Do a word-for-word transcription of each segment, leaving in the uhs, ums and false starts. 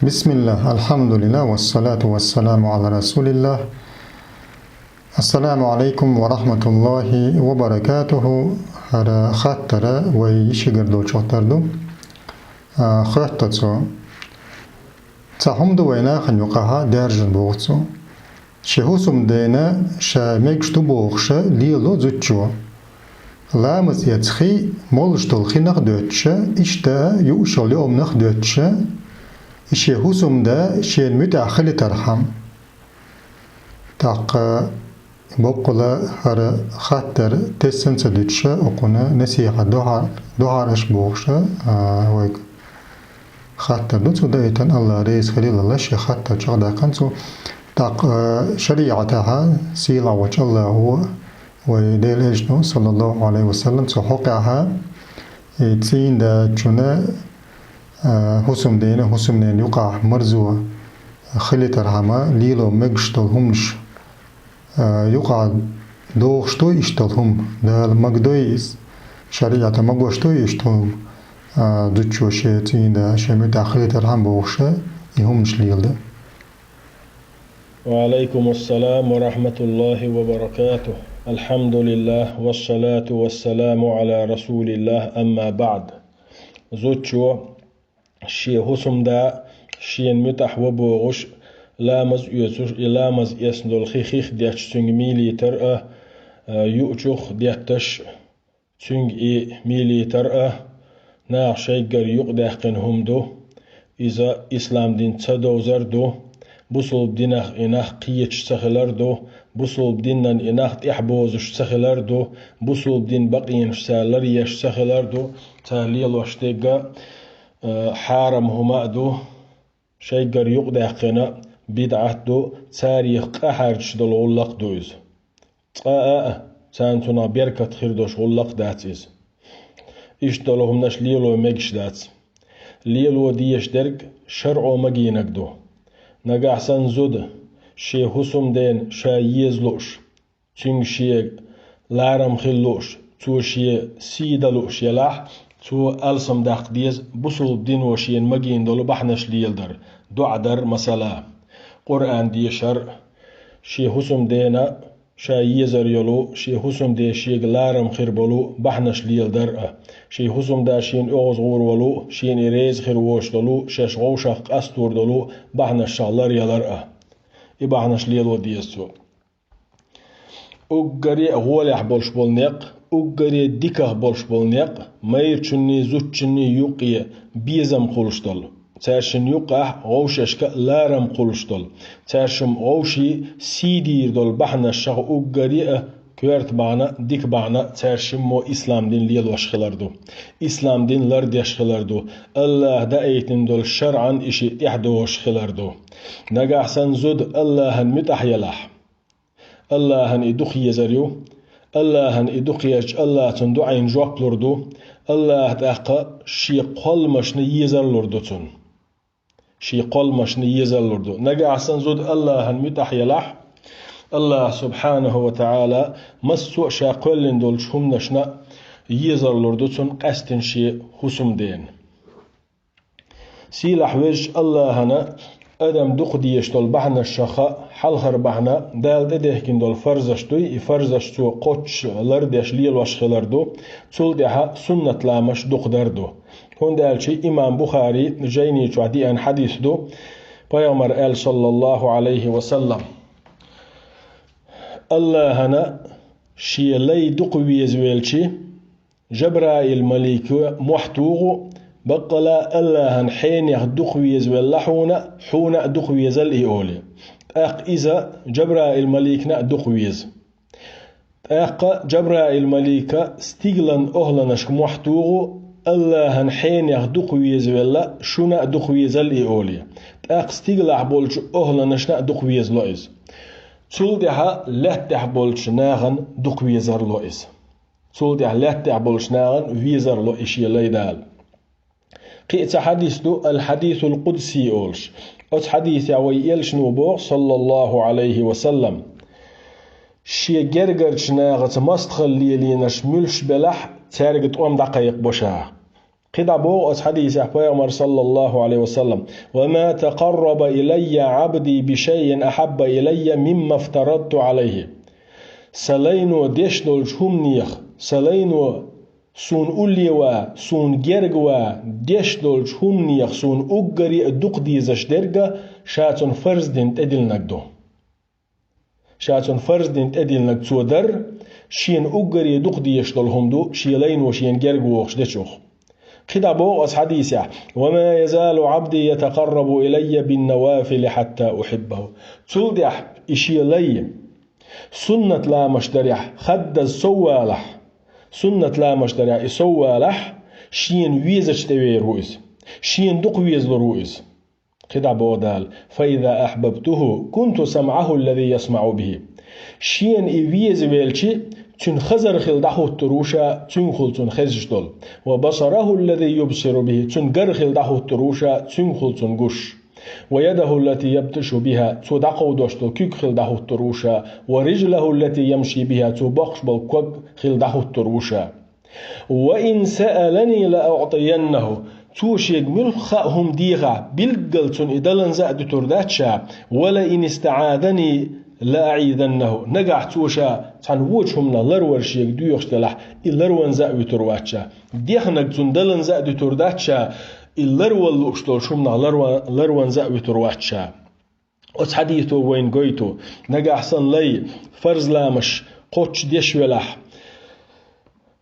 بسم الله، الحمد لله، والصلاة والسلام على رسول الله. السلام عليكم ورحمة الله وبركاته. ХӀара хаттар вай йишигара долчух тара ду. А, хоьтту цо. Цхьа хӀума ду вай нахана юкъахь даьржина, боху цо. Шен хӀусамдена ша мегаш ду бохуш лело зудчо. Ламаз эцна хи, молуш долу хинах а доьттуш, иштта юуш йолу юкъамнах а доьттуш, и шен хӀусамда шена муьтӀахь хилийтархьама. ТӀаккха боккъала хӀара хаттар тесна ца дуьтуш, окхунна насихьат дохьа-, дохьараш бохуш, а, вайга хаттар ду цо даийтина, Алла реза хилийла, шен хаттар чекхдаьккхина цо. ТӀаккха, а, шариӀатехь, сийлахь волчу Аллахо, вай Делан Элчано, саллаллаху Ӏалайхи ва саллам, цу хьокъехь, и цӀийнан дачунна, а, хӀусамдена, хӀусамнена юкъахь марзо хилийтархьама лело мегаш долу хӀуманаш, а, юкъахь дохуш дуй иштта долу хӀума? Дала магадой иза, шариӀата магош дуй иштта хӀума, а, зудчо шен цӀийнан да шен муьтӀахь хилийтархьама бохуш, и хӀуманаш леладан? وعليكم السلام ورحمة الله وبركاته. الحمد لله والصلاة والسلام على رسول الله، أما بعد. Зудчо шен хӀусамда шена муьтӀахь ву бохуш, ламаз оьцуш, и ламаз эцна долу хи хих детташ цуьнга мийлийтар а, а, юучух детташ, цуьнга и мийлийтар а, наха шайгара юкъадаьккхина хӀума ду. Иза ислам дин ца довзар а ду, бусулба динах и нах кхеташ ца хилар а ду, бусулба динан и нах тӀаьхьабозуш ца хилар а ду, бусулба дин бакъенаш цара ларъеш ца хилар а ду, цара лелош дерг а, э, хьарам хӀума а ду, шайгара юкъадаьккхина бидӀат а ду, царех къа хьаьрчаш долу гӀуллакх а ду иза. Цкъа а, а, царна цунах беркат хир долуш гӀуллакх а дац иза. Иштта долу хӀуманаш лело мегаш дац. Лело дезаш дерг шарӀо магийнарг ду. Нагахь санна зуда шен хӀусамдена ша еза лууш, цуьнга шен ларам хила лууш, цо шен сий дан лууш елахь, цо алсам даккха деза бусулба дино шена магийна долу бахьанаш леладар, доӀа дар, масала, Къуръан дешар, шен хӀусамдена ша езар йолу, шен хӀусамден шега ларам хир болу бахьанаш леладар а, шен хӀусамда шена оьгӀаз гӀур волу, шена и реза хир воцуш долу, шаьш вовшах къастор долу бахьанашах ларъялар а. И бахьанаш лело деза цо. Уггаре а гӀолехь болуш болу некъ, уггаре а диках болуш болу некъ, майрачунний, зудчунний юккъе безам кхуллуш долу. Цаьршинна юккъехь вовшашка а ларам кхуллуш долу. Цаьршимма вовшийн сий дийр долу бахьанашах уггаре а коьрта бахьана, дика бахьана цаьршиммо ислам дин лелош хилар ду. Ислам дин лардеш хилар ду. Аллаха даийтина долу шарӀан и шиъ тӀаьхьадогӀуш хилар ду. Нагахь санна зуда Аллахьан муьтӀахь елахь, Аллахьан и дукха езар ю. Аллахьан и дукха езча, Аллаха цунна дуӀайна жоп лур ду. Аллаха тӀаккха шен кхолламашна езар лур ду цунна. Шен кхолламашна езар лур ду. Нагахь санна зуда Аллахьан муьтӀахь елахь, Аллаха субхьанаху ва таӀала массо а ша кхоьллина долчу хӀуманашна езар лур ду цунна къаьстина шен хӀусамдена. Сийлахь везачу Аллахьана адам дукха дезаш долу бахьанашха хьалхара бахьана Дала тӀедехкина долу фарзаш дуй, и фарзаш цо кхоччуш лардеш лелош хилар ду, цул тӀаьхьа суннат ламаш дукха дар ду. ХӀунда аьлча имам Бухари жайни чохь деана хьадис ду, пайхамар аьлла, саллаллаху Ӏалайхи ва саллам: Аллахьана шен лай дукха везавелчи, Жабраил-малик мохь туху, баккъала Аллахьан хьенех дукха везавелла хьуна, хьуна а дукха везал и олий. ТӀаккха иза Жабраил-маликна а дукха веза. ТӀаккха Жабраил-малика стиглан охӀланашка мохь туху, Аллахьан хьенех дукха везавелла, шуна а дукха везал и олий. ТӀаккха стиглахь болчу охӀланашна а дукха везало иза. Цул тӀаьхьа лаьттахь болчу нахана дукха везарло иза. Цул тӀаьхьа лаьттахь болчу нахана везарло и шен лай Дала. Кхин а цхьа хьадис ду, аль-хьадисуль-къудси олуш. Оцу хьадисехь вай элчано боху, саллаллаху Ӏалайхи ва саллам: шен гергарчу нахаца мостагӀалла лелийнарш муьлш белахь, цаьрга тӀом дӀакхайкхабо ша. КхидӀа боху оцу хьадисехь пайхамар, саллаллаху Ӏалайхи ва саллам: «Ва ма такъарраба илайя Ӏабди би шайин ахьабба илайя мимма фтарадту Ӏалайхи». Сан лайно деш долчу хӀуманех, сан лайно суна улле ван, суна герга ван деш долчу хӀуманех суна уггаре а дукха дезаш дерг а ша цунна фарз дина тӀедиллинарг ду. Ша цунна фарз дина тӀедиллинарг цо дар, шена уггаре дукха дезаш долу хӀума ду, шен лайно шена герга вогӀуш дечух. КхидӀа боху оцу хьадисехь: «Ва ма язалу Ӏабди ятакъаррабу илайя бин-навафили хьатта ухьиббаху». Цул тӀаьхьа и шен лай суннат ламаш дарехь хаддаза сов валахь, суннат ламаш дарехь и сов валахь, шена везачу тӀе вер ву иза, шена дукха везалур ву иза. КхидӀа боху Дала: «Фа иза ахьбабтуху, кунту самӀаху аллази ясмаӀу бихи». Шена и веза велчи, цуьнан хазар хила дӀахӀуттур ву ша, цуьнгахула цунна хезаш долу. «Ва басараху аллази юбсиру бихи», цуьнан гар хила дӀахӀуттур ву ша, цуьнгахула цунна гуш. «Ва ядаху аллати ябтишу биха», цо дӀакховдош долу куьг хила дӀахӀуттур ву ша. «Ва рижлаху аллати ямши биха», цо боккхуш болу ког хила дӀахӀуттур ву ша. «Ва ин саалани ла уътияннаху». Цо шега муьлхха а хӀума дехахь, билггал цунна и даланза а дуьтур дац ша. «Ва ла ин истаӀазани ла аӀизаннаху». Нагахь цо ша цхьана вочу хӀуманах ларвар шега доьхуш делахь, и ларванза а вуьтур вац ша. Дехнарг цунна даланза а дуьтур дац ша, и ларвала лууш долчу хӀуманах ларва-, ларванза а вуьтур вац ша. Оцу хьадисо вайна гойту, нагахь сан лай фарз ламаш кхоччуш деш велахь,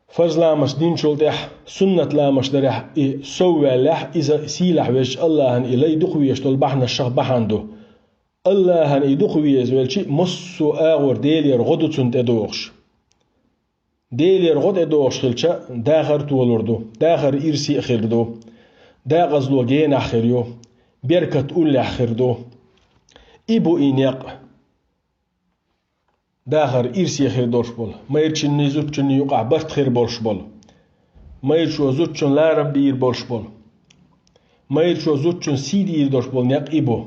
фарз ламаш динчул тӀаьхьа суннат ламаш дарехь и сов ваьллехь, иза сийлахь везачу Аллахьан и лай дукха везаш долу бахьанашах бахьана ду. Аллахьан и дукха веза велчи, массо а агӀор Делера гӀо ду цунна тӀедогӀуш. Делера гӀо тӀедогӀуш хилча, дахар толур ду, дахар ирсе а хир ду, декъазло генахь хир ю, беркат уллехь хир ду. И бу и некъ. Дахар ирсе хир долуш болу, майрачунний, зудчунний юкъахь барт хир болуш болу, майрачо зудчун ларам бийр болуш болу, майрачо зудчун сий дийр долуш болу некъ и бу.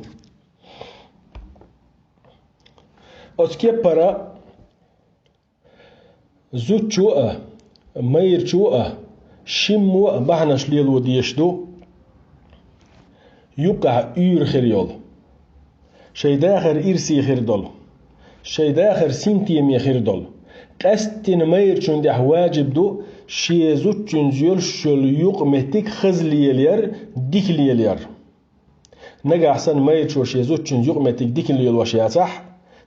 Оцу кеппара зудчо а, майрачо а, шиммо а бахьанаш лело дезаш ду, юккъехь уьйр хир йолу, шайн дахар ирсе хир долу, шайн дахар синтеме хир долу. Къаьсттина майрачун тӀехь ваджиб ду шен зудчуьнца йолуш йолу юкъаметтиг хаза лелаяр, дика лелаяр. Нагахь санна майрачо шен зудчуьнца юкъаметтиг дика лелош яцахь,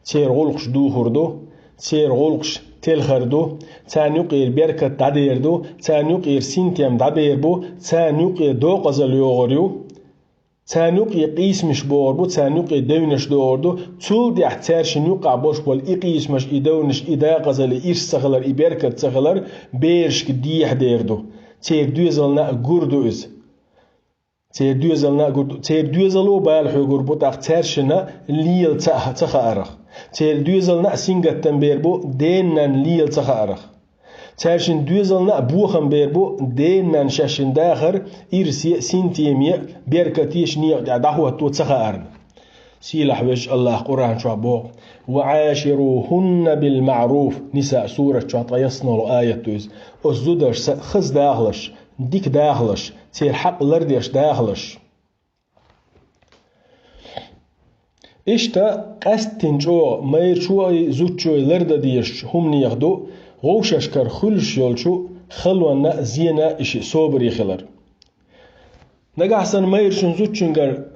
церан гӀуллакхаш духур ду, церан гӀуллакхаш телхар ду, царна юкъера беркат дӀадер ду, царна юкъера синтем дӀабер бу, царна юкъе декъазалла йогӀур ю, царна юкъе къийсамаш богӀур бу, царна юкъе девнаш догӀур ду, цул тӀаьхьа цаьршинна юкъахь болуш болу и къийсамаш, и девнаш, и декъазалла, и ирс ца хилар, и беркат ца хилар берашка дехьа дер ду. Церан доьзална а гур ду иза. Церан доьзална а гур ду, церан доьзало бала хьоьгур бу тӀаккха цаьршинна лела ца, ца хаарах. Церан доьзална а сингаттам бер бу ден-нанна лела ца хаарах. Цаьршинна доьзална а бохам бер бу ден-нанна шаьшшинна дахар ирсе а, синтеме а, беркате а шен некъа тӀехь дӀахӀотто ца хаарна. Сийлахь везачу Аллаха Къуръан чохь боху: «Ва Ӏаширухунна бил маъруф». Ниса сурат чохь ткъе ялсаманолгӀа аят ду иза. Оцу зударшца хаза дахалаш, дика дахалаш, церан хьакъ лардеш дахалаш. Иштта къаьсттина чӀогӀа майрачой, зудчой лардан дезачу хӀуманех ду вовшашкара хуьлуш йолчу халонна а, зенна а и шиъ собаре хилар. Нагахь санна майрачун зудчуьнгара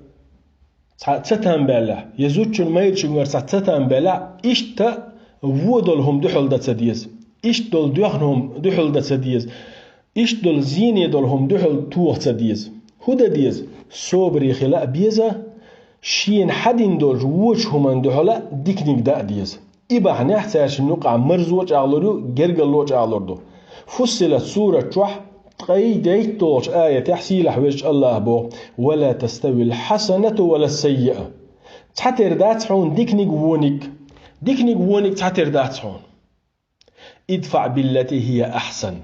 цхьа цатам баьллехь, я зудчун майрачуьнгара цхьа цатам баьллехь, иштта вон долу хӀума дуьхьал дан ца деза. Иштта долу доьхна хӀума дуьхьал дан ца деза. Иштта долу зене долу хӀума дуьхьал тоха ца деза. ХӀун дан деза? Собаре хила а беза, шена хьадина долчу вочу хӀуманна дуьхьал а диканиг дан а деза. И бахьанехь цаьршинна юкъахь марзо а чӀагӀлур ю, гергарло а чӀагӀлур ду. Фуссилат сурат чохь ткъе дейтталгӀачу аятехь сийлахь везачу Аллаха боху: «Ва ла таставил хьасанату ва ла саййиа». Цхьатера дац хьуна диканиг, вониг. Диканиг, вониг цхьатера дац хьуна. «Идфаъ биллати хия ахсан».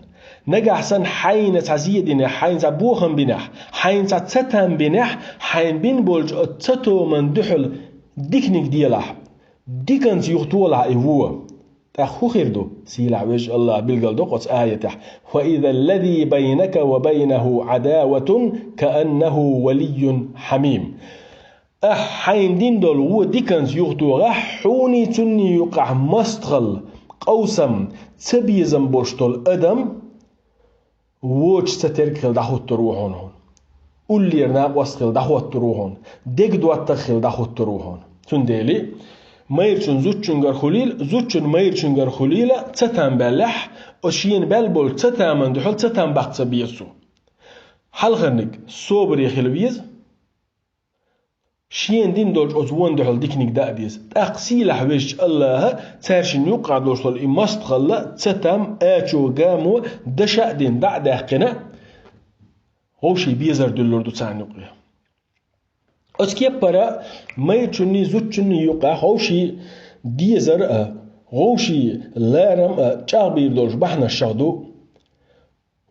Нагахь санна хьайна цхьа зе динехь, хьайна цхьа бохам бинехь, хьайна цхьа цатам бинехь, хьайна бин болчу оцу цатоман дуьхьал диканиг делахь, диканца юхатолахь и вон. ТӀаккха хӀун хир ду? Сийлахь везачу АллахӀа билгалдоккху оцу аятехь: «فإذا الذي بينك وبينه عداوة كأنه ولي حميم». Ахь хьайна дина долу вон диканца юхатохахь, хьуний цунний юкъахь мостагӀалла, къовсам, цабезам болуш долу адам, вочу ца терга хила дӀахӀуттур ву хьуна хьуна. Уллера накъост хила дӀахӀуттур ву хьуна. ДегадоттагӀа хила дӀахӀуттур ву хьуна. Цундела, майрачун зудчуьнгара хуьлийла, зудчун майрачуьнгара хуьлийла, цатам баьллехь, оцу шена баьлла болчу цатаман дуьхьал цатам баккха ца беза цо. Хьалхарниг собаре хила веза, шена дина долчу оцу вон дуьхьал диканиг дан а деза. ТӀаккха сийлахь везачу АллахӀа цаьршинна юккъахь долуш долу и мостагӀалла, цатам, ачо, гамо, даша а дина, дӀа а даьккхина, вовшийн безар дуьллур ду царна юкъе. Оцу кеппара майрачунний, зудчунний юкъахь вовшийн дезар а, вовшийн ларам а чӀагӀбийр долуш бахьанаш чӀагӀ ду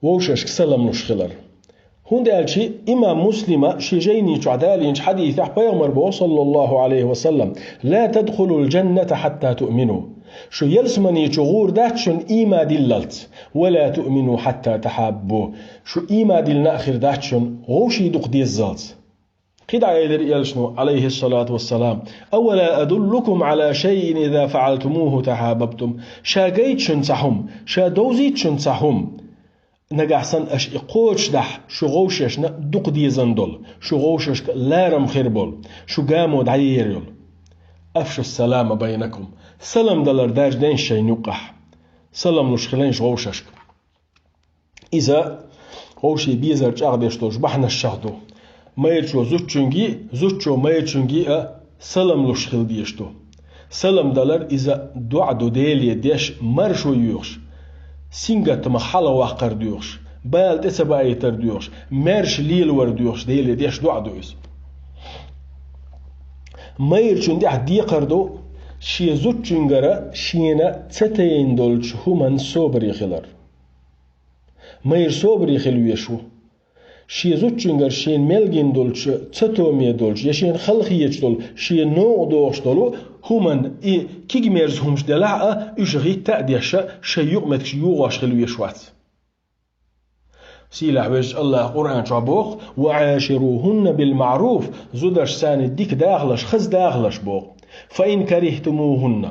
вовшашка салам луш хилар. ХӀунда аьлча имам Муслима шен жайни чохь далийначу хьадисехь пайхамар боху, саллаллаху алейхи ва саллам: «لا تدخلوا الجنة حتى تؤمنوا». Шу ялсамани чу гӀур дац шуна ийман диллалц. «ولا تؤمنوا حتى تحابوا». Шу ийман диллина а хир дац шуна, вовшийн дукха деззалц. КхидӀа элира элчано, алейхиссалату вассалам: «أولا أدلكم على شيء إذا فعلتموه تحاببتم». Ша гайта шуна цхьа хӀума, ша довзийта шуна цхьа хӀума. Нагахь санна аша и кхочушдахь, шу вовшашна дукха дезан долу, шу вовшашка ларам хир болу, шу гамо дӀаер йолу. «أفشوا السلام بينكم». Салам далар даржадайша шайна юккъахь. Салам луш хилайша вовшашка. Иза вовшийн безар чӀагӀдеш долуш бахьанаш чӀагӀ ду. Майрачо зудчуьнга, зудчо майрачуьнга а салам луш хила дезаш ду. Салам далар иза доӀа ду, Деле деш, маршо йоьхуш, сингаттамах хьалаваккхар доьхуш, бала тӀе ца баийтар доьхуш, маьрша лелавар доьхуш, Деле деш доӀа ду иза. Майрачун тӀехь декхар ду шен зудчуьнгара шена ца тайна долчу хӀуманна собаре хилар. Майра собаре хила везаш ву. Шен зудчуьнгара шена мел гина долчу, цатоме долчу, я шена халахеташ долу, шена новкъа догӀуш долу хӀуманна и кегамерза хӀумаш делахь а, уьш гӀитта а деш, шайн юкъаметтигаш йогӀош хила везаш вац. Сийлахь везачу АллахӀа Къуръан чохь боху: «وعاشروهن بالمعروف», зударшцаьрца дика дахалаш, хаза дахалаш боху. «فإن كرهتموهن».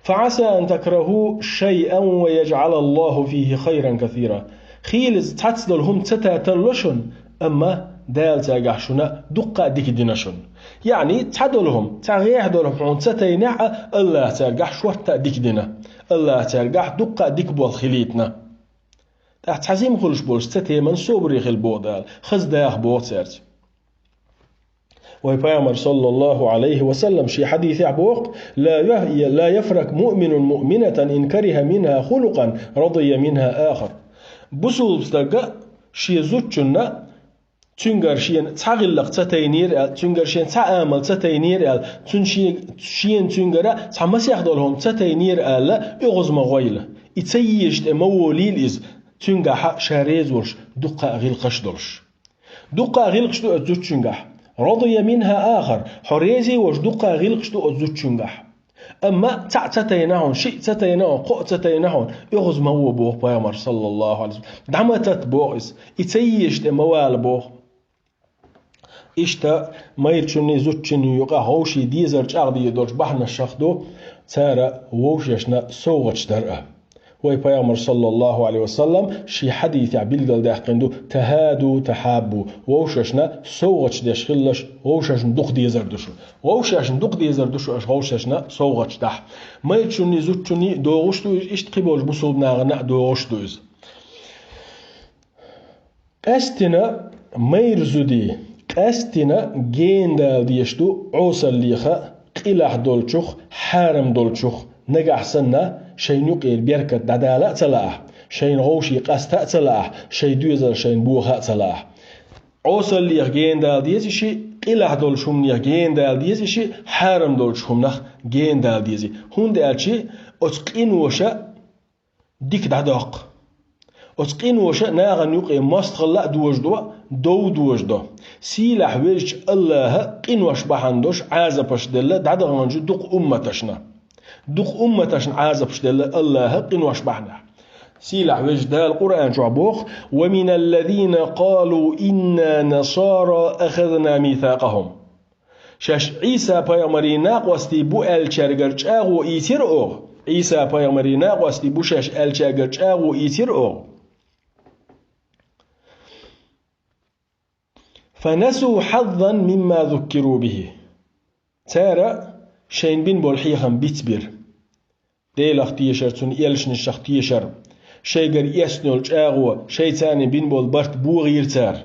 «فعسى أن تكرهوا شيئا ويجعل الله فيه خيرا كثيرا». Хийла иза цхьацца долу хӀума ца таталло шуна, амма Дала цаьргахь шуна дуккха а дика дина шуна. Яъни, цхьа долу хӀума, цхьа гӀехьа долу хӀума хьуна ца тайнехь а, АллахӀа цаьргахь шортта а дика дина. АллахӀа цаьргахь дуккха а дика болх хилийтина. ТӀаккха цхьа зима хуьлуш болуш ца теман собаре хила боху Дала, хаза даха боху цаьрца. Вай Пайхамар, саллаллаху алейхи ва саллам, шен хьадисехь боху: «لا ي-، لا يفرق مؤمن مؤمنة إن كره منها خلقا رضي منها آخر». Бусулба стага шен зудчунна, цуьнгара шена цхьа гӀиллакх ца тайнера аьлла, цуьнгара шена цхьа амал ца тайнера аьлла, цуьнан шен-, шена цуьнгара цхьа масех долу хӀума ца тайнера аьлла, оьгӀаз ма гӀойла. И ца езаш тӀе ма волийла иза, цуьнгахьа ша реза волуш дуккха а гӀиллакхаш долуш. Дуккха а гӀиллакхаш ду оцу зудчуьнгахь. «رضي منها آخر», хьо резий волуш дуккха а гӀиллакхаш ду оцу зудчуьнгахь. Амма цхьаъ ца тайна хьуна, шиъ ца тайна хьуна, кхоъ ца тайна хьуна, оьгӀаз ма гӀо боху Пайхамар, саллаллаху алейхи ва саллам. ДӀа ма татта боху иза, и ца езаш тӀе ма вала боху. Иштта майрачунний, зудчунний юкъахь вовшийн дезар чӀагӀдийр долчу бахьанаш чӀагӀ ду, цара вовшашна совгӀаташ дар а. Вай Пайхамар, саллаллаху алейхи ва саллам, шен хьадисехь билгалдаьккхина ду: «تهادوا تحابوا», вовшашна совгӀаташ деш хилалаш, вовшашна дукха дезар ду шу. Вовшашна дукха дезар ду шу аша вовшашна совгӀаташ дахь. Майрачунний, зудчунний догӀуш ду иза, иштта кхиболчу бусулба нахана а догӀуш ду иза. Къаьстина майра зудий, къаьстина генадала дезаш ду Ӏесаллеха, къилахь долчух, хьарам долчух, нагахь санна шайн юкъера беркат дӀадала а ца лаахь, шайна вовшийн къаста а ца лаахь, шайн доьзал шайна боха а ца лаахь. Ӏесаллех генадала деза ши, къилахь долчу хӀуманех генадала деза ши, хьарам долчу хӀуманах генадала деза. ХӀунда аьлча оцу къиноша дика дӀадоккху. Оцу къиноша нахана юкъе мостагӀалла а дожадо, дов дожадо. Сийлахь везачу Аллаха къинош бахьана долуш Ӏазапаш делла дӀадаханчу дукха умматашна. Дукха умматашна Ӏазапаш делла АллахӀа къинош бахьанехь. Сийлахь везачу Дала Къуръан чохь боху: «ومن الذين قالوا إنا نصارى أخذنا ميثاقهم». Шаьш Ӏийса-пайхамарийн накъостий бу аьллачаьргара чӀагӀо ийцира оха. Ӏийса-пайхамарийн накъостий бу шаьш аьллачаьргара чӀагӀо ийцира оха. «فنسوا حظا مما ذكروا به». Цара шайна бина болу хьехам бицбира. Делах тешар, цуьнан элчанашах тешар, шайгара эцна йолу чӀагӀо, шайца бина болу барт бохийра цара.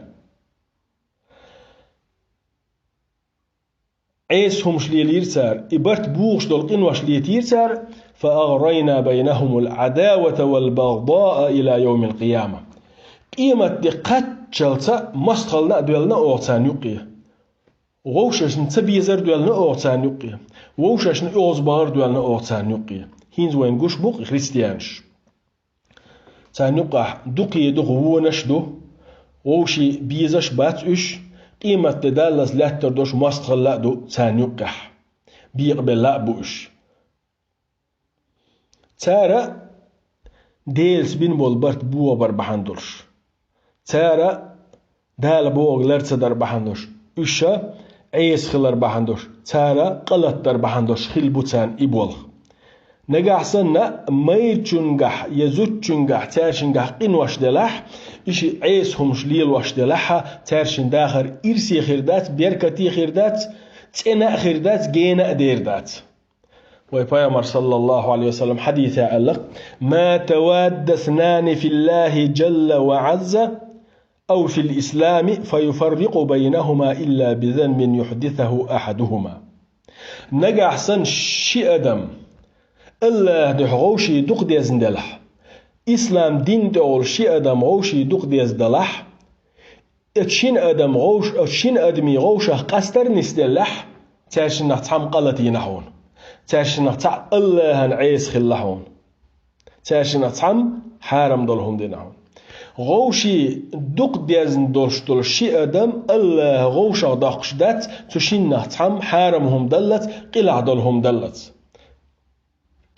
Ӏеса хӀумаш лелийра цара, и барт бохуш долу къинош летийра цара, «فأغرينا بينهم العداوة والبغضاء إلى يوم القيامة». Къематде кхаччалца мостагӀалла а доьллина оха царна юккъе. Вовшашна ца безар доьллина оха царна юккъе. Вовшашна оьгӀазбахар доьллина оха царна юккъе. ХӀинца вайна гуш бу-кх христианаш. Царна юккъехь дукхе дукха вонаш а ду, вовшийн безаш а бац уьш, къематде даллалц лаьттар долуш мостагӀалла а ду царна юккъехь. Бекъабелла а бу уьш. Цара Делаца бина болу барт бохабар бахьана долуш. Цара Дала бохург лар ца дар бахьана долуш, уьш Ӏеса хилар бахьана долуш, цара къа латдар бахьана долуш хилла бу царна и болх. Нагахь санна майрачуьнгахь я зудчуьнгахь цаьршингахь къинош делахь, и ши Ӏеса хӀумаш лелош делахь, цаьршинна дахар ирсе хир дац, беркате хир дац, цӀена а хир дац, гена а дер дац. Вай Пайхамар, саллаллаху Ӏалайхи ва саллам, хьадисехь аьлла: «ما تواد اثنان في الله جل وعز أو في الإسلام فيفرق بينهما إلا بذنب يحدثه أحدهما». Нагахь санна ши адам АллахӀан дуьхьа вовшийн дукха дезна делахь, ислам дин тӀехула ши адам вовшийн дукха дезна далахь, оцу шина адам вовш-, оцу шина адамийн вовшах къастар нисделлехь, цаьршиннах цхьамма къа латийна хьуна. Цаьршиннах цхьаъ АллахӀан Ӏеса хилла хьуна. Цаьршиннах цхьамма хьарам долу хӀума дина хьуна. Вовшийн дукха дезна долуш долу ши адам АллахӀа вовшах доккхуш дац, цу шиннах цхьамма хьарам хӀума даллалц, къилахь долу хӀума даллалц.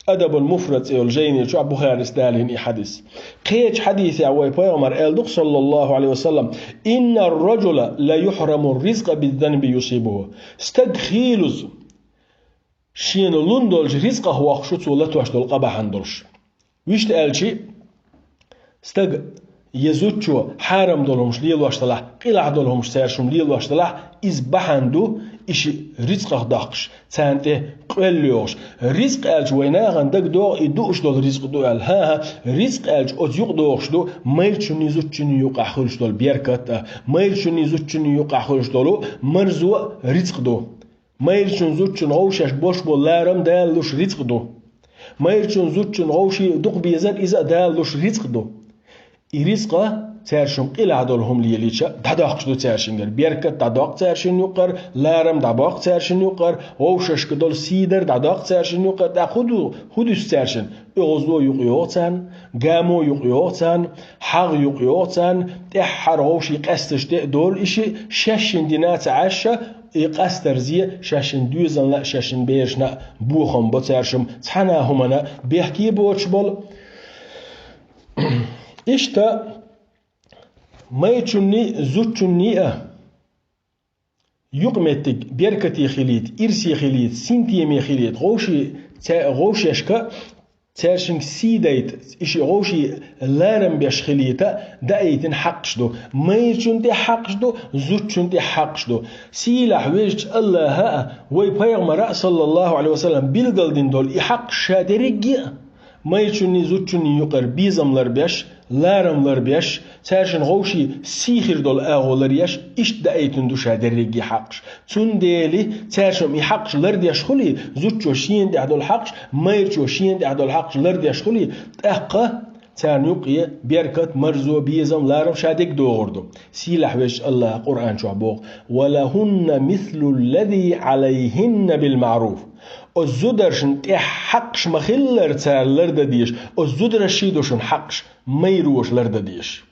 «Адабул муфрад» цӀе йолу жайни чохь Бухарис далийна и хьадис. Кхечу хьадисехь вай Пайхамар аьлла ду-кх, саллаллаху Ӏалайхи ва саллам: «إن الرجل ليحرم الرزق بالذنب يصيبه». Стаг хийлаза шена лун долчу ризкъах воккхуш ву цо латош долу къа бахьана долуш. Вуьшта аьлчи, стаг я зудчо хьарам долу хӀумаш лелош делахь, къилахь долу хӀумаш цаьршимма лелош делахь, иза бахьана ду, и ши ризкъах доккхуш, царна тӀе къоьлла йогӀуш. Ризкъ аьлча вай нахана дагадогӀу, и дууш долу ризкъ ду аьлла. ХӀан-хӀа, ризкъ аьлча оцу юкъа догӀуш ду майрачунний зудчунний юкъахь хуьлуш долу беркат а, майрачунний зудчунний юкъахь хуьлуш долу марзо а ризкъ ду. Майрачун зудчун вовшашка бош болу ларам Дала луш ризкъ ду. Майрачун зудчун вовшийн дукха безар иза а Дала луш ризкъ ду. И ризкъа цаьршимма къилахь долу хӀума лелийча, дӀадоккхуш ду цаьршингара. Беркат дӀадоккху цаьршинна юккъара, ларам дӀабоккху цаьршинна юккъара, вовшашка долу сийдар дӀадоккху цаьршинна юккъара. ТӀаккха хӀун ду, хӀун дуьсу цаьршинна? ОьгӀазло юкъа йогӀу царна, гамо юкъа йогӀу царна, хьагӀ юкъа йогӀу царна, тӀаьххьара вовшийн къаьсташ тӀе а долу и ши, шаьшшинна динаца Ӏаьшша, и къастарзе шаьшшинна доьзална а, шаьшшинна берашна а бохам бо цаьршимма, цхьана а хӀумана бехке боцуш болу. Иштта майрачунний, зудчунний а юкъаметтиг беркате хилийта, ирсе хилийта, синтеме хилийта, гӀовши-, ца-, гӀовшешка цаьршинга сий дайта, и ши гӀовший ларам беш хилийта даийтина хьакъаш ду. Майрачун тӀе хьакъаш ду, зудчун тӀе хьакъаш ду. Сийлахь везачу АллахӀа а, вай Пайхамара а, саллаллаху Ӏалайхи ва саллам, билгалдина долу и хьакъаш ша дерриге а, майрачунний, зудчунний юкъара безам ларбеш, ларам ларбеш, цаьршинна гӀовший сий хир долу агӀо ларъеш, иштта даийтина ду ша дерриге хьакъаш. Цундела цаьршимма и хьакъаш лардеш хуьлий, зудчо шена тӀехь долу хьакъаш, майрачо шена тӀехь долу хьакъаш лардеш хуьлий, тӀаккха царна юккъе беркат, марзо, безам, ларам ша дерг догӀур ду. Сийлахь везачу АллахӀа Къуръан чохь боху: «ولهن مثل الذي عليهن بالمعروف». Оцу зударшна тӀехь хьакъаш ма-хиллара цара лардан дезаш, оцу зударшший ду шуна хьакъаш, майроша лардан дезаш.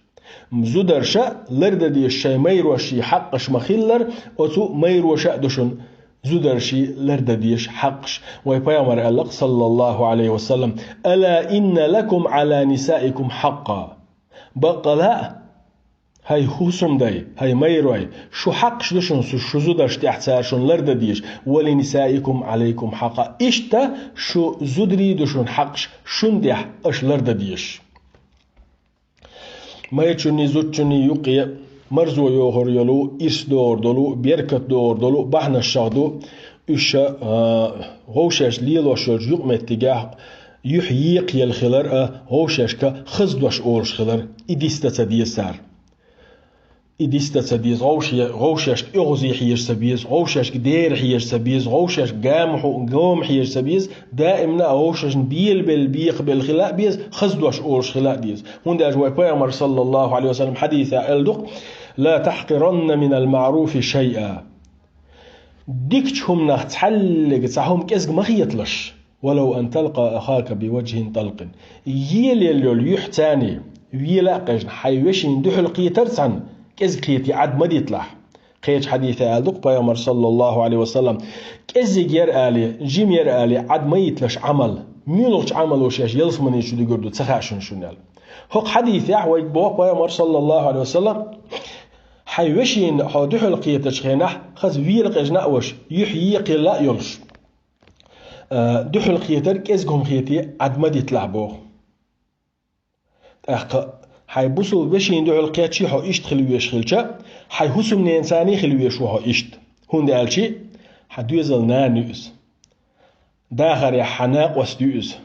Зударша лардан дезаш шайн майрошший хьакъаш ма-хиллара, оцу майроша а ду шуна зударший лардан дезаш хьакъаш. Вай пайхамар аьлла, саллаллаху Ӏалайхи ва саллам: «Ала инна лакум Ӏала нисаикум хьакъа». Баккъала а, хӀай хӀусамдай, хӀай майрой, шун хьакъаш ду шун, шу, шу зударшта тӀехь цара шун лардан дезаш, «ва ли нисаикум Ӏалайкум хьакъа». Иштта шун зударий ду шун хьакъаш шун тӀехь аша лардан дезаш. Майрачунний, зудчунний юкъе марзо йохор йолу, ирс догӀур долу, беркат догӀур долу бахьанаш ду уьш, а, вовшашка лелош йолчу юкъаметтигехь юьхь екха елла хилар а, вовшашка хаза дош олуш хилар, и дисдан ца деза цара. И дисдан ца деза, вовше-, вовшашка оьгӀазе хьежа ца беза, вовшашка дера хьежа ца беза, вовшашка гама хьу-, гома хьежа ца беза, даимна а вовшашна белабелла, бехабелла хила а беза, хаза дош олуш хила а деза. ХӀунда аьлча вай пайхамар, саллаллаху Ӏалайхи ва саллам, хьадисехь аьлла ду-кх: «Ла тахькъиранна минал маъруфи шайъа». Дикачу хӀуманах цхьаллиг цхьа хӀума кӀезиг ма хеталаш. «Валав ан талкъа ахака биваджхӀин талкъин». Елаелла йолу юьхь царний, вела а къежна, хьайн вешина дуьхьал кхетар цхьаьна, кӀезиг кхетий, Ӏад ма диталахь. Кхечу хьадисехь аьлла ду-кх пайхамар, саллаллаху Ӏалайхи ва саллам: «КӀеззиг яра алий, жима яра алий, Ӏад ма йиталаш Ӏамал, муьлхачу Ӏамало шаьш ялсамани чу дигур ду, ца хаьа шуна шуна», аьлла. ХӀокху хьадисехь вайга боху пайхамар, саллаллаху Ӏалайхи ва саллам: «Хьайн вешина хьо дуьхьал кхетачу хенахь, хаза вела къежна а ваша, юьхь екха елла а йолуш, а, дуьхьал кхетар кӀезиг хӀума хетий, Ӏад ма диталахь», боху. ТӀаккха хьайн бусалба вешина дуьхьал кхетчий хьо иштта хила везаш хилча, хьайн хӀусамненацаний хила везаш ву хьо иштта. ХӀунда аьлча хьан доьзал нана ю иза. Дахарехь хьан накъост ю иза.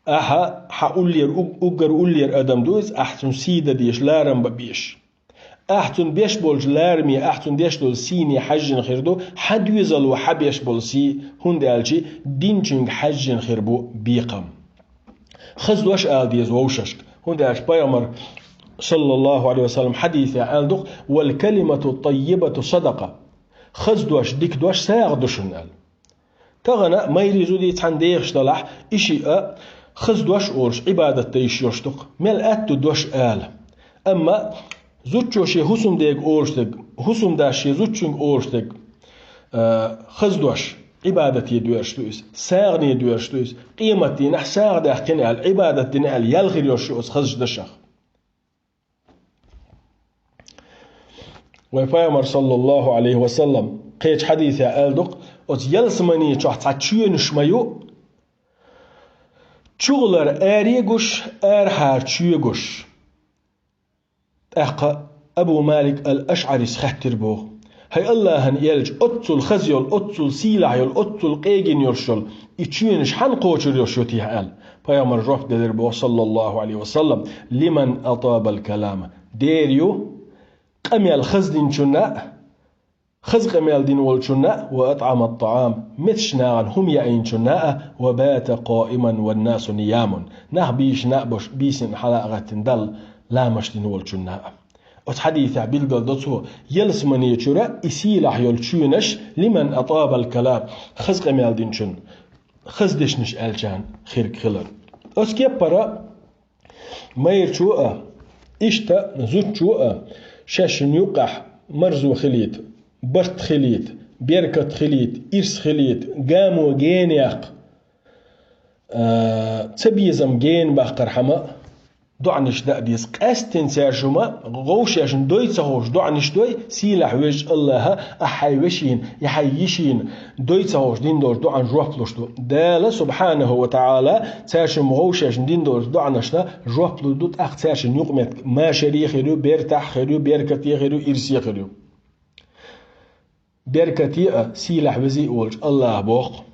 Ахьа, хьан уллера, уг-, уггар уллера адам ду иза, ахьа цунна сий дан дезаш, ларам бан безаш. Ахьа цунна беш болчу лараме, ахьа цунна деш долу сийне хьаьжжина хир ду, хьан доьзало хьан беш болу сий, хӀунда аьлча динчуьнга хьаьжжина хир бу бекхам. Хаза дош ала деза вовшашка, хӀунда аьлча пайхамар, саллаллаху Ӏалайхи ва саллам, хьадисехь аьлла ду-кх: «Вал калимату таййибату садакъа». Хаза дош, дика дош сагӀа ду шуна аьлла. Тахана майрий, зудий цхьаьна дехаш далахь, и шиъ а хаза дош олуш, Ӏибадат дан йиш йолуш ду-кх, мел аьтто дош ала. Амма зудчо шен хӀусамдега олуш дерг, хӀусамдас шен зудчуьнга олуш дерг, а, хаза дош, Ӏибадате доьрзуш ду иза, сагӀане доьрзуш ду иза, къематдийнахь сагӀа даьккхина аьлла, Ӏибадат дина аьлла, ял хир йолуш ю оцу хазачу дашах. Вай пайхамар, саллаллаху Ӏалайхи ва саллам, кхечу хьадисехь аьлла ду-кх: «Оцу ялсамани чохь цхьа чоьнаш ма ю, чугӀалара аре гуш, арахьара чоь гуш». ТӀаккха Абу Малик ал-АшӀарис хаьттира боху: «ХӀай Аллахьан элча, оццул хаза йолу, оццул сийлахь йолу, оццул къегина йолуш йолу и чоьнаш хьанна кхочур йолуш ю техьа?» аьлла. Пайхамар жоп делира боху, саллаллаху Ӏалайхи ва саллам: «Лиман атабал калама». Дера ю къамел хаза динчунна а, хаза къамел дина волчунна а, «ва атӀама ат-таӀам», меттачу нахана хӀума яийначунна а, «ва бата къаиман ван насу ниямун», нах бийшина а болуш, бийсина хьала а гӀаттина Далла ламаш дина волчунна а. Оцу хьадисехь билгалдо цо, ялсамани чуьра и сийлахь йолу чоьнаш, «лиман атабал калам», хаза къамел динчун, хаза дешнаш аьллачарна хирг хилар. Оцу кеппара майрачо а, иштта зудчо а шаьшшинна юккъехь марзо хилийта, барт хилийта, беркат хилийта, ирс хилийта, гамо гена яккха, а, цабезам гена баккхархьама, доӀанаш даа деза. Къаьсттина цаьршимма гӀовшешна дой ца ховш доӀанаш дой, сийлахь везачу Аллахьа, ахь хьайн вешина, я хьайн йишина дой ца ховш дина долчу доӀанна жоп луш ду. Дала, субхьанаху ва таӀала, цаьршимма гӀовшешна дина долчу доӀанашна жоп луш ду, тӀаккха цаьршинна юкъаметтиг машаре хир ю, бертахь хир ю, беркате хир ю, ирсе хир ю. Беркате а, сийлахь везий а волчу Аллахьа боху: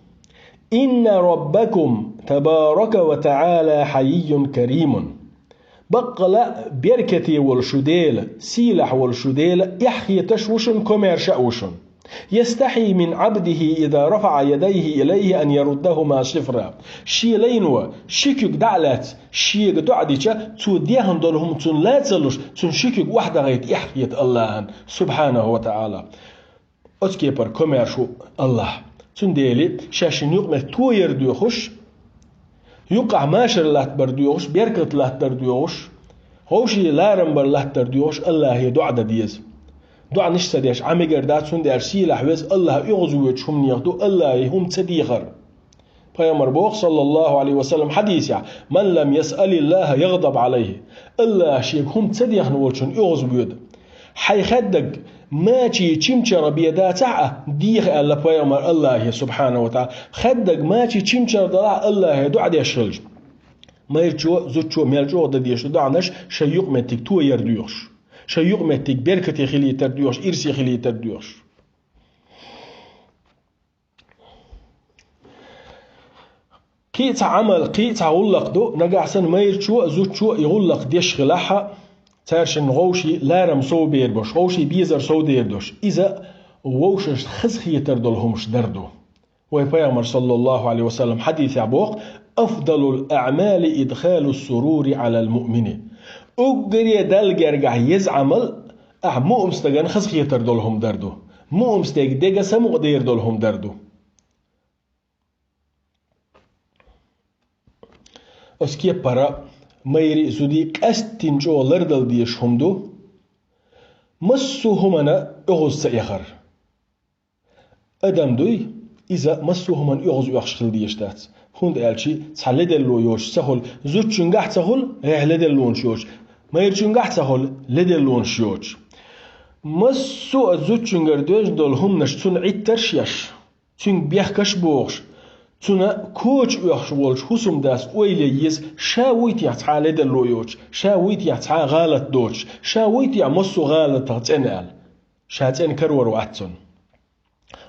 «Инна раббакум табарака ва таӀала хьайийюн каримун». Баккъала а беркате волу шу Дела, сийлахь волу шу Дела, эхь хеташ ву шуна, комаьрша а ву шуна. «Ястахьи мин Ӏабдихи иза рафаӀа ядайхи илайхи ан яруддахума сифра». Шен лайно ши куьг дӀа а лаьцна, шега доӀа дича, цо дехна долу хӀума цунна ла ца луш, цунна ши куьг охьадахийта эхь хета Аллахьан, субхьанаху ва таӀала. Оцу кепара комаьрша ву Аллахь. Цундела шаьшшинна юкъаметтиг тояр доьхуш, юккъахь машар латтабар доьхуш, беркат латтадар доьхуш, гӀовший ларам бар латтадар доьхуш Аллахье доӀа дан деза. ДоӀанаш ца деш Ӏа мегар дац, хӀунда аьлча сийлахь веза АллахӀ оьгӀазвоьдуш хӀуманех ду АллахӀе хӀума ца дехар. Пайхамар боху, саллаллаху Ӏалайхи ва саллам, хьадисехь: «Ман лам ясъалиллахӀа ягъдаб Ӏалайхи». АллахӀа шега хӀума ца дехна волчунна оьгӀазвоьду. Хьайн хаддаг мачийн чимчаргӀа бен дацахь а, деха аьлла пайхамар АллахӀе, субхьанаху ва тааля. Хаддаг мачийн чимчаргӀа далахь а АллахӀе доӀа деш хилча. Майрачо, зудчо мел чӀогӀа дан дезаш ду доӀанаш, шайн юкъаметтиг тояр доьхуш, шайн юкъаметтиг беркате хилийтар доьхуш, ирсе хилийтар доьхуш. Кхин а цхьа Ӏамал, кхин а цхьа гӀуллакх ду, нагахь санна майрачо а, зудчо а и гӀуллакх деш хилахь а, цаьршинна вовшийн ларам совбер болуш, вовшийн безар совдер долуш, иза вовшашна хазахетар долу хӀумаш дар ду. Вайн пайхамар, саллаллаху Ӏалайхи ва саллам, хьадисехь боху: «Афдалул аъмали идхалус сурури Ӏалал муъмини». Уггаре Далла гергахь еза Ӏамал, ахь муъмин стагана хазахетар долу хӀума дар ду. Муъмин стеган дега самукъадер долу хӀума дар ду. Оцу кеппара майрий а, зудий а къаьсттина чӀогӀа лардала дезаш хӀума ду массо а хӀуманна оьгӀаз ца эхар. Адам дуй, иза массо а хӀуманна оьгӀаз оьхуш хила дезаш дац. ХӀунда аьлча цхьа леделло йоцуш ца хуьлу, зудчуьнгахь а ца хуьлу, эхь леделлонаш йоцуш, майрачуьнгахь а ца хуьлу, леделлонаш йоцуш. Массо а зудчуьнгара доьзна долу хӀуманаш цунна Ӏиттарш а еш, цуьнга бехкаш а бохуш, цунна коча оьхуш волчу хӀусамдас ойла е еза, ша вуй техьа цхьа а леделло йоцуш, ша вуй техьа цхьа а гӀалат доцуш, ша вуй техьа массо а гӀалатах цӀена аьлла. Ша цӀена карор вац цунна.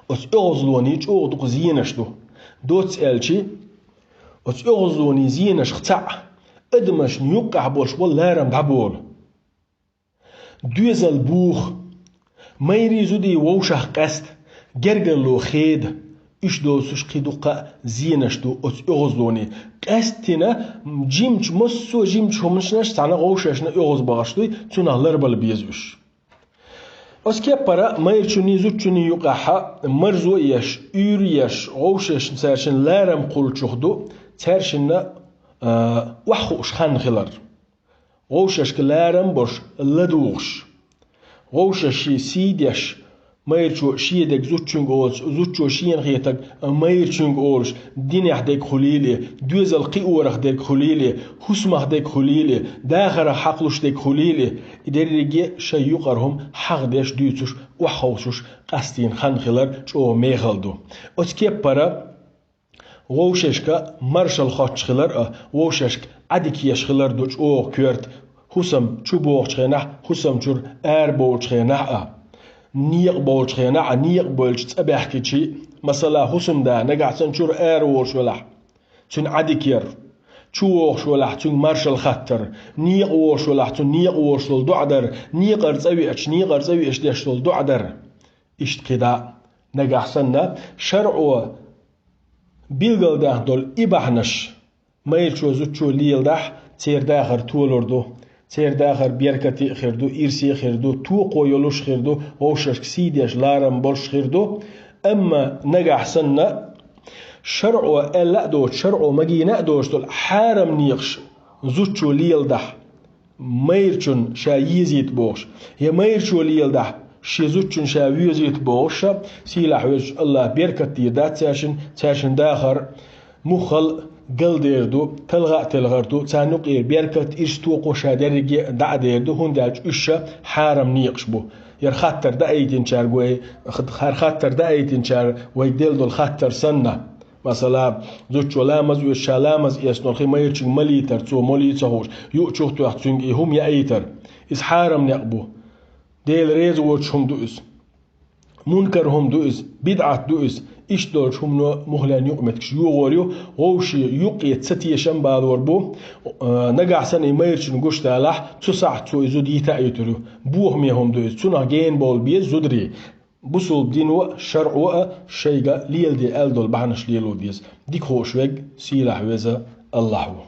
Оцу оьгӀазлоний чӀогӀа дукха зенаш ду. Доцца аьлча, оцу оьгӀазлоний зенашх цхьаъ адамашна юккъехь болуш болу ларам дӀаболу. Доьзал буха. Майрий, зудий вовшах къаьста, гергарло хеда. Уьш доцуш кхин дуккха а зенаш ду оцу оьгӀазлоний. Къаьсттина жимачу, массо а жимачу хӀуманашна цхьаьна вовшашна оьгӀаз бахаш дуй, цунах ларбала беза уьш. Оцу кеппара майрачунний, зудчунний юкъахь марзо а еш, уьйр а еш, вовшашна цаьршинна ларам кхуллучух ду, цаьршинна, а, охьахууш хан хилар. Вовшашка ларам а болуш, ладугӀуш. Вовшашна сий деш, майрачо шен дерг зудчуьнга олуш, зудчо шена хетарг майрачуьнга олуш, динехь дерг хуьлийла, доьзал кхиорах дерг хуьлийла, хӀусамах дерг хуьлийла, дахарах хьакхалуш дерг хуьлийла, и дерриге а шайн юкъара хӀума хьахдеш, дуьйцуш, охьаховшуш къастийна хан хилар чӀогӀа мехала ду. Оцу кеппара вовшашка маршалла хоттуш хилар а, вовшашка Ӏадика еш хилар ду чӀогӀа коьрта, хӀусам чу богӀучу хенахь, хӀусам чуьра ара бовлучу хенахь а, некъа бовлучу хенахь а, некъа бевлча цӀа баьхкича, масала, хӀусамда нагахь санна чуьра ара волуш велахь, цуьнан Ӏадика яр, чу вогӀуш велахь, цуьнга маршалла хаттар, некъа вогӀуш велахь, цунна некъа вогӀуш долу доӀа дар, некъара цӀа веача, некъара цӀа веача деш долу доӀа дар. Иштта кхидӀа а, нагахь санна, шарӀо билгалдаьхна долу и бахьанаш майрачо, зудчо леладахь, церан дахар толур ду, церан дахар беркате а хир ду, ирсе а хир ду, токхо йолуш а хир ду, вовшашка сий деш, ларам болуш а хир ду. Амма нагахь санна, шарӀо аьлла а доцуш, шарӀо магийна а доцуш долу хьарам некъаш зудчо леладахь, майрачунна ша езийта бохуш, я майрачо леладахь, шен зудчунна ша воьзийта бохуш, сийлахь везачу АллахӀа беркат дийр дац цаьршинна, цаьршинна дахар муххал а галдер ду, талха а телхар ду, царна юкъера беркат, ирс, токхо ша дерриге а дӀа а дер ду, хӀунда аьлча уьш ша хьарам некъаш бу. ХӀара хаттар даийтинчаьрга вай, хӀара хаттар даийтинчара вайга делла долу хаттар санна. Масала, зудчо ламаз оьцуш, ша ламаз эцна долу хи майрачуьнга малийтар, цо молий ца хууш, юучух а тоьхна цуьнга и хӀума яийтар. Иза хьарам некъ бу. Дела реза воцуш хӀума ду иза. Мункар хӀума ду иза, бидӀат ду иза. Иштта долчу хӀумано муххален юкъаметтигаш йогӀор ю, вовшийн юкъе ца тешам балор бу. Э, нагахь санна и майрачунна гуш далахь, цу сахьт цо и зуда йита а йитур ю. Бохаме хӀума ду иза. Цунах гена бовла беза зударий. Бусулба дино а, шарӀо а шайга леладе аьлла долу бахьанаш лело деза. Дика хууш верг сийлахь веза АллахӀ ву.